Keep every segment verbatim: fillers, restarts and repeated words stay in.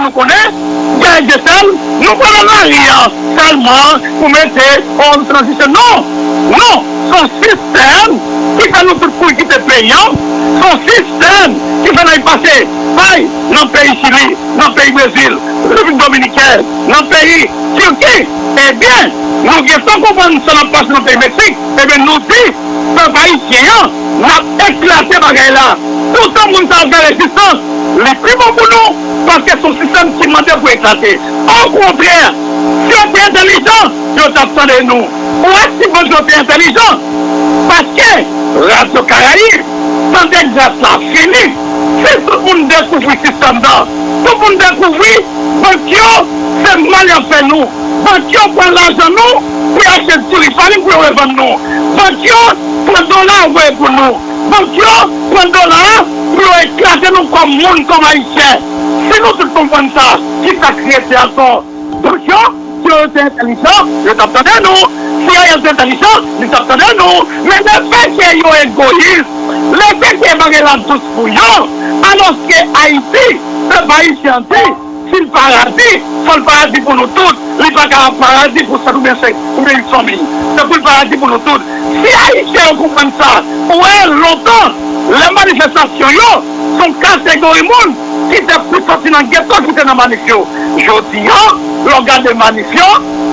nou konnen, Gaël Dieuseul, nou pa nan lari an sèlman pou mete yon tranzisyon. Non! Non! Se yon sistèm ki fè nou tout kouri kite peyi an. Se yon sistèm ki fè n al pase pay nan peyi Chili, nan peyi Brezil, Repiblik Dominikèn, nan peyi Tiki. Ebyen, nou gentan konprann sa n ap pase nan peyi Meksik. Ebyen, nou di, pèp ayisyen an, n ap eklate bagay la. Toutan moun sa ap fè rezistans, li pi bon pou nou, paske se yon sistèm ki mande pou eklate. Okontrè, si yo te entèlijan, yo t ap tande nou. Ou wè si bank yo te entèlijan? Paske Radyo Karayib, tande gras la fini. Si tout moun dekouvri sistèm nan, tout moun dekouvri bank yo se mal y ap fè nou. Bank yo pran lajan nou pou yo achte diri farin pou yo revann nou. Bank yo pran dola voye pou nou. Bank yo pran dola a pou yo eklate nou kòm moun, kòm Ayisyen. Si nou tout konprann sa, ki sa k rete ankò? Bank yo, si yo te entèlijan, yo t ap tande nou. Si Ariel te entèlijan, li t ap tande nou. Men lefètke yo egoyis, lefètke bagay la dous pou yo, alòske Ayiti, pèp ayisyen an di, si l paradi, fò l paradi pou nou tout. Li pa ka paradi pou sèt oubyen senk oubyen uit fanmi. Se pou l paradi pou nou tout. Si Ayisyen yo konprann sa, ou wè lontan, lè manifestasyon yo, se yon kategori moun ki te pou soti nan geto ki te nan manif yo. Jodi a, lè w gade manif yo,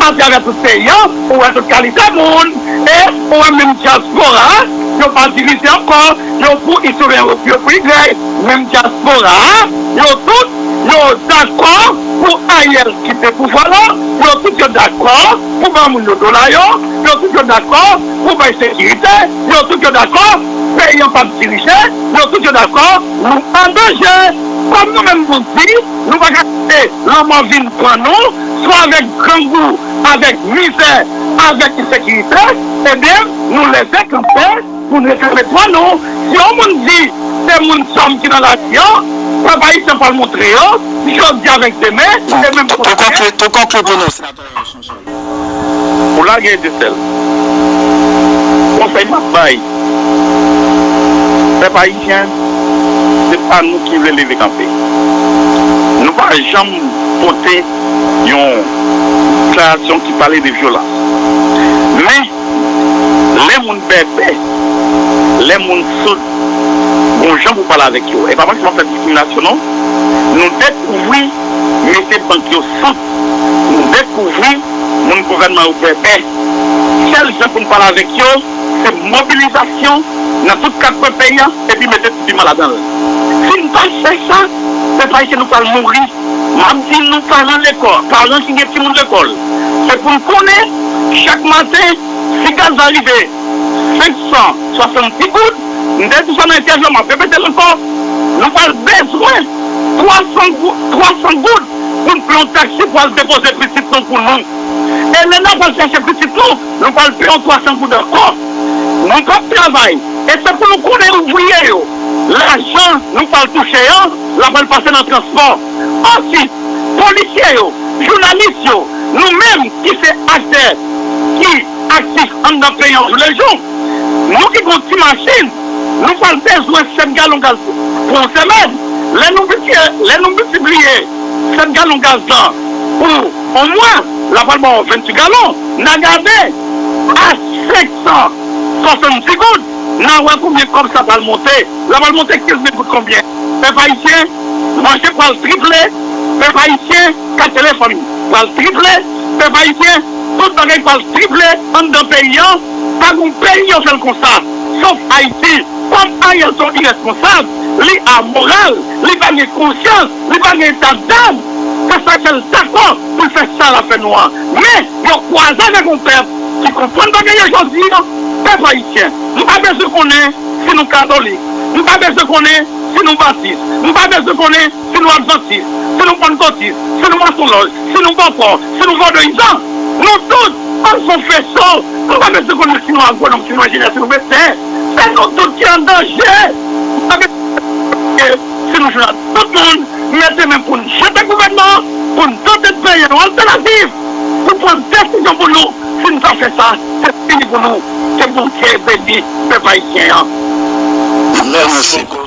atravè tout peyi a, ou wè tout kalite moun, e ou wè menm dyaspora a, yo pa divize ankò, yo pou X oubyen yo pou Y, menm dyaspora a, yo tout, yo dakò pou Ariel kite pouvwa la, yo tout yo dakò pou ban moun yo dola yo, yo tout yo dakò pou bay sekirite, yo tout yo dakò peyi an p ap dirije, yo tout yo dakò nou an danje. Kòm nou menm nou di, nou pa ka kite lanmò vin pran nou, swa avèk grangou, avèk mizè, avèk ensekirite, ebyen, nou leve kanpe pou n reklame dwa nou. Si yon moun di se moun zòm ki nan lari an, pèp ayisyen pral montre yo, jodi avèk demen, e menm pou kote. Konkli, pou konkli pou nou, senatè Jean Charles. Pou lage de sèl. Konsèy m ap bay pèp ayisyen, se pa nou ki vle leve kanpe. Nou pa janm pote yon deklarasyon ki pale de vyolans. Men, lè moun bèbè, lè moun soud, gon jan pou pale avèk yo. E pa mwen ki pral fè diskriminasyon, non. Nou dekouvri mesye bank yo soud. Nou dekouvri moun gouvènman yo bèbè. Sèl jan pou n pale avèk yo, se mobilizasyon nan tout kat kwen peyi a, epi mete ti piman ladan l. Si n pa fè sa, pèp ayisyen, nou pral mouri. M ap di nou, paran lekòl, paran ki gen timoun lekòl, se pou n konnen, chak maten, si gaz la rive senk san swasanndis goud, m te di sa nan entèvyou, m ap repete l ankò, nou pral bezwen twa san gou-, twa san goud pou n pran yon taksi pou al depoze pitit nou pou nou. E lè n ap al chèche pitit nou, nou pral peye yon twa san goud ankò. Nou p ap travay. E se pou nou konnen ouvriye yo, lajan nou pral touche an, l ap al pase nan transpò. Ansuit, polisye yo, jounalis yo, nou menm ki se aktè ki aktif anndan peyi an joulejou, nou ki gon ti machin, nou pral bezwen sèt galon gaz pou yon semèn. Lè nou miltipliye, lè nou miltipliye sèt galon gaz lan pou yon mwa, l ap al ba w venntuit galon. N a gade a senk san swasanndis goud, n a wè konbyen kòb sa pral monte. L ap al monte kenz mil goud konbyen? Pèp ayisyen, manje pral triple. Pèp ayisyen, kat telefòn pral triple. Pèp ayisyen, tout bagay pral triple anndan peyi an. Pa gon peyi yo fè l konsa, sof Ayiti. Kòm Ariel se yon irèsponsab, li amoral, li pa gen konsyans, li pa gen etadam. Se sa k fè l dakò pou l fè sa l ap fè nou an. Men, yo kwaze avèk yon pèp ki konprann bagay yo jodi an. Pèp ayisyen, m pa bezwen konnen si nou katolik, m pa bezwen konnen si nou batis, m pa bezwen konnen si nou advantis, si nou pannkotis, si nou masonlòj, si nou bòkò, si nou vodouyizan, nou tout, ann fè yon feso. M pa bezwen konnen si nou agwonòm, si nou enjenyè, si nou medsen. Se nou tout ki an danje. M pa bezwen si nou jwenn ak tout moun, mete men pou n jete gouvènman an, pou n tante peyi an yon altènativ, pou pran desizyon pou nou. Si n pa fè sa, se fini pou nou. Ke Bondye beni pèp ayisyen an. Mèsi.